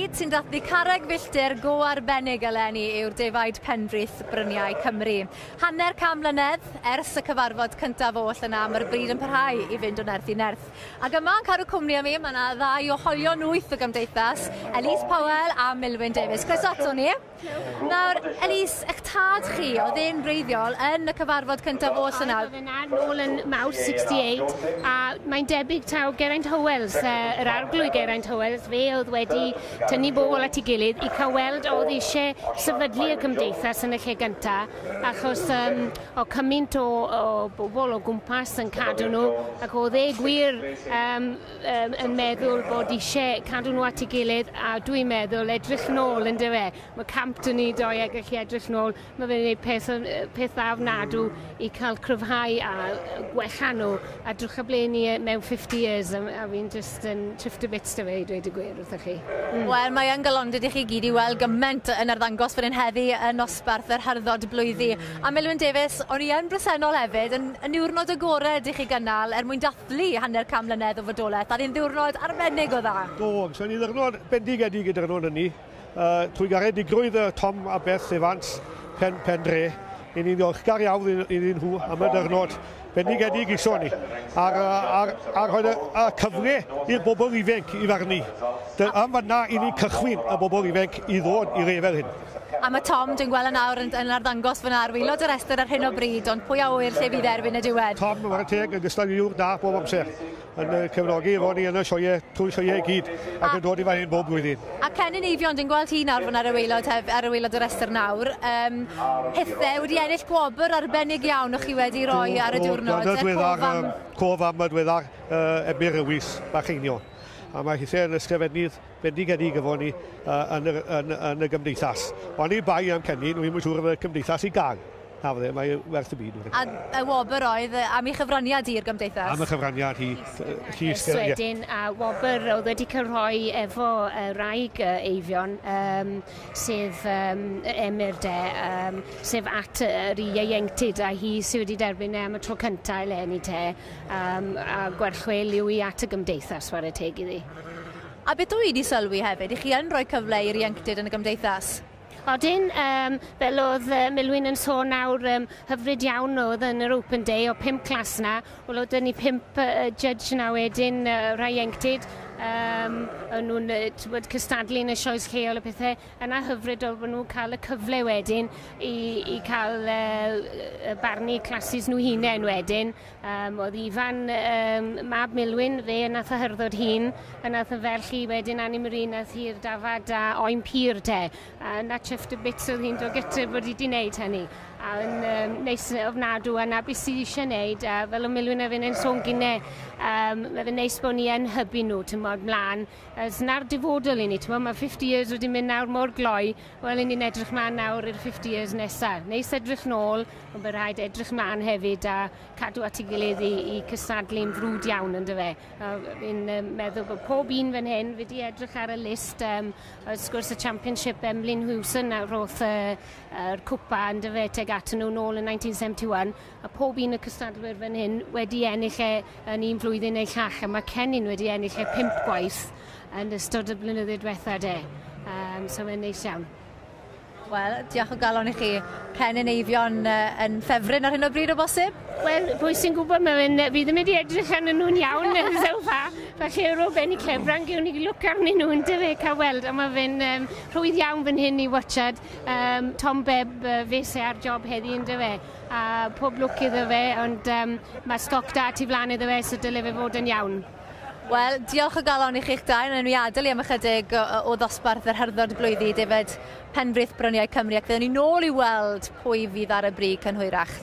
Defaid sy'n dathlu carreg filltir go arbennig eleni yw'r defaid Penfrith Bryniau Cymru. Hanner can mlynedd ers y cyfarfod cyntaf oll yna, mae'r bryd yn parhau i fynd o nerth i nerth. Ac yma yn cadw cwmni â mi, mae yna ddau o hoelion wyth y gymdeithas, Elise Powell a Milwyn Davies. Croeso ato ni. Nawr, Elise, eich tad chi oedd e'n wreiddiol yn y cyfarfod cyntaf oll yna. Oedd yna nôl yn Mawrth 68, a mae'n debyg taw Geraint Howells, yr arglwydd Geraint Howells, fe oedd wedi tynnu bobl at ei gilydd i cael weld oedd eisiau sefydlu y cymdeithas yn y lle gyntaf, achos o cymaint o bobl o gwmpas yn cadw nhw, ac oedd e gwir yn meddwl bod eisiau cadw nhw at ei gilydd, a dwi'n meddwl edrych nôl yn dyfe. Mae camp dyn ni doi a gallu edrych nôl, mae fe'n gwneud peth dda ofnadw i cael cryfhau a gwella nhw a drwch a ble ni mewn 50 years a fi'n just yn chuffed to bits da fe i dweud y gwir wrthych chi. Wel, mae yn galondid i chi gyd i weld gymaint yn arddangos fan hyn heddi yn nosbarth yr hyrddod blwyddi. A Milwyn Davies, o'n i yn bresennol hefyd yn niwrnod agored i chi gynnal er mwyn dathlu hanner can mlynedd o fodolaeth, a ddi'n ddiwrnod arbennig o dda. Do, so ni ddiwrnod bendigedig gyda'r nhw'n hynny. Trwy garedigrwydd Tom a Beth Evans, Pen Dre, i ni'n ddiolchgar iawn iddyn nhw am y diwrnod bendigedig iso ni. Ar rhoi y cyfle i'r bobl ifanc i farnu. Am fanna i ni cychwyn y bobl ifanc i ddod i le fel hyn. A mae Tom, dwi'n gweld yn awr yn arddangos fyna ar waelod y restr ar hyn o bryd, ond pwy a ŵyr lle fydd erbyn y diwedd? Tom, mae'r teg yn gystadleuwr da bob amser, yn cefnogi efo ni yn y sioeau, trwy sioeau i gyd, ac yn dod i fan hyn bob blwyddyn. A Cennin Eifion, dwi'n gweld hi nawr fyna ar y waelod y restr nawr. Hithe wedi ennill gwobr arbennig iawn o'ch chi wedi roi ar y diwrnod. Do, diweddar, cof am y diweddar Emyr Lewis, Bacheinion. A mae hithe yn ysgrifennydd bendigedig efo ni yn y gymdeithas. Ond i bai am Cennin, wy'n siŵr y cymdeithas i gael. Na fydde, mae werth y byd. A y wobr oedd am ei chyfraniad i'r gymdeithas? Am y chyfraniad hi. Wedyn, a wobr oedd wedi cael rhoi efo raig Eifion, sef Emyr de, sef at yr ieuenctid, a hi sydd wedi derbyn e am y tro cyntaf eleni te, a gwerth chweil yw i at y gymdeithas, whare teg iddi. A beth dwi wedi sylwi hefyd, i chi yn rhoi cyfle i'r ieuenctid yn y gymdeithas? Odyn, fel oedd Milwyn yn sôn nawr, hyfryd iawn oedd yn yr Open Day o 5 clas na. Wel, oedd ni 5 judge na wedyn, rhai ieuenctid, o'n nhw'n cystadlu yn y sioes lleol a pethau. Yna hyfryd oedd bod nhw'n cael y cyfle wedyn i cael barnu classes nhw hunain wedyn. Oedd Ifan, mab Milwyn, fe nath y hyrddod hun, a nath y ferch i wedyn Annie Marie nath hi'r dafad a oen pur te. A na chuffed to bits oedd hi'n dod gytre bod hi wedi wneud hynny. A yn neis ofnadw a na beth sydd eisiau wneud, a fel o Milwyn a fi'n sôn gynne, mae fe'n neis bod ni yn hybu nhw, ti'n mod, mlaen. As na'r dyfodol i ni, ti'n mod, mae 50 years wedi mynd nawr mor gloi, wel, i ni'n edrych mlaen nawr i'r 50 years nesaf. Neis edrych nôl, ond bydd rhaid edrych mlaen hefyd a cadw at ei gilydd i cystadlu'n frwd iawn, yn dyfe. A fi'n meddwl bod pob un fan hyn wedi edrych ar y list, wrth gwrs y Championship Emlyn Hewson a roth yr cwpa yn dyfe teg at nhw nôl yn 1971, a pob un y cystadlwyr fan hyn wedi ennill e yn un flwyddyn neu llall, a mae Cennin wedi ennill e 5 gwaith yn ystod y blynyddoedd diwetha de. So mae'n neis iawn. Wel, diolch o galon i chi. Cennin Eifion yn ffefryn ar hyn o bryd o bosib? Wel, pwy sy'n gwybod, mae fe'n, fi ddim wedi edrych arnyn nhw'n iawn yn so far. Falle ar ôl Benny Clebran, gewn ni look arnyn nhw yn dyfe cael weld. A mae fe'n rhwydd iawn fan hyn i watchad. Tom Bebb fe sy ar job heddi yn dyfe. A pob lwc iddo fe, ond mae stoc da tu flaen iddo fe, so dyle fe fod yn iawn. Wel, diolch o galon i chi'ch dau. Yn enwi adael i am ychydig o ddosbarth yr hyrddod blwyddi, David Penfrith Bryniau Cymru, ac fyddwn ni nôl i weld pwy fydd ar y brig yn hwyrach.